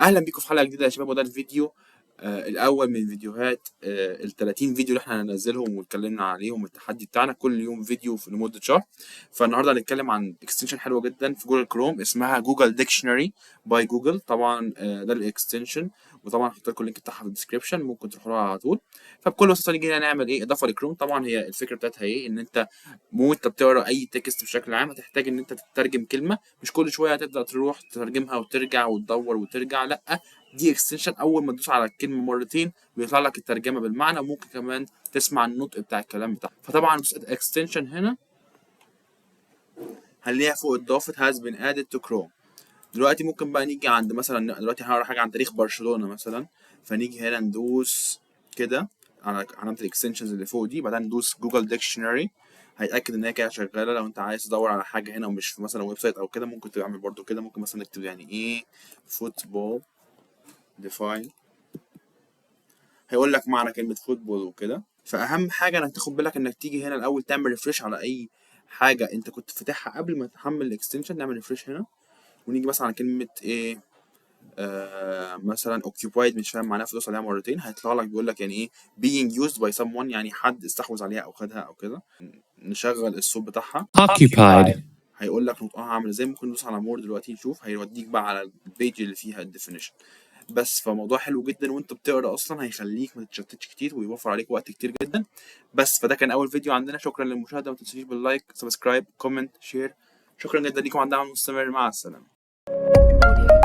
اهلا بيكم في حلقة جديدة يا شباب، وده الفيديو الاول من فيديوهات ال 30 فيديو اللي احنا هننزلهم واتكلمنا عليهم، التحدي بتاعنا كل يوم فيديو في لمدة شهر. فالنهارده هنتكلم عن extension حلوة جدا في Google Chrome اسمها Google Dictionary by Google. طبعا ده ال extension، وطبعا هحط لكم ال link بتاعها في ال description، ممكن تروحوا لها على طول. فبكل بساطة نيجي هنا نعمل ايه؟ اضافه لكروم. طبعا هي الفكرة بتاعتها ايه؟ ان انت وانت بتقرا اي text بشكل عام هتحتاج ان انت تترجم كلمه، مش كل شوية هتبدا تروح تترجمها وترجع وتدور وترجع، لا، دي extension اول ما تدوس على الكلمة مرتين بيطلع لك الترجمة بالمعنى، وممكن كمان تسمع النطق بتاع الكلام بتاعها. فطبعا extension هنا هنلاقيها فوق اتضافت، has been added to Chrome. دلوقتي ممكن بقى نيجي عند مثلا، دلوقتي هنقرا حاجة عن تاريخ برشلونة مثلا، فنيجي هنا ندوس كده على علامة ال extensions اللي فوق دي، بعدين ندوس Google Dictionary، هيتاكد ان هي كده شغاله. لو انت عايز تدور على حاجة هنا ومش في مثلا website او كده، ممكن تعمل برضو كده، ممكن مثلا نكتب يعني ايه football define، هيقول لك معنى كلمة football وكده. فاهم حاجه؟ انك تاخد بالك انك تيجي هنا الاول تعمل refresh على اي حاجة انت كنت فاتحها قبل ما تحمل ال extension. نعمل refresh هنا ونيجي مثلا على كلمة ايه؟ مثلا occupied، مش فاهم معناها، فدوس عليها مرتين هيطلع لك بيقول لك يعني ايه being used by someone، يعني حد استحوذ عليها او خدها او كده. نشغل الصوت بتاعها. Occupied. هيقول لك نطقها عامل ازاي. ممكن ندوس على more دلوقتي نشوف، هيوديك بقى على ال page اللي فيها ال definition بس. فموضوع حلو جدا، وانت بتقرا اصلا هيخليك ما تتشتتش كتير ويوفر عليك وقت كتير جدا. بس فده كان اول فيديو عندنا، شكرا للمشاهده، ما تنسوش بال like، subscribe، comment، share. شكرا جدا ليكم على الدعم المستمر، مع السلامه. Audio.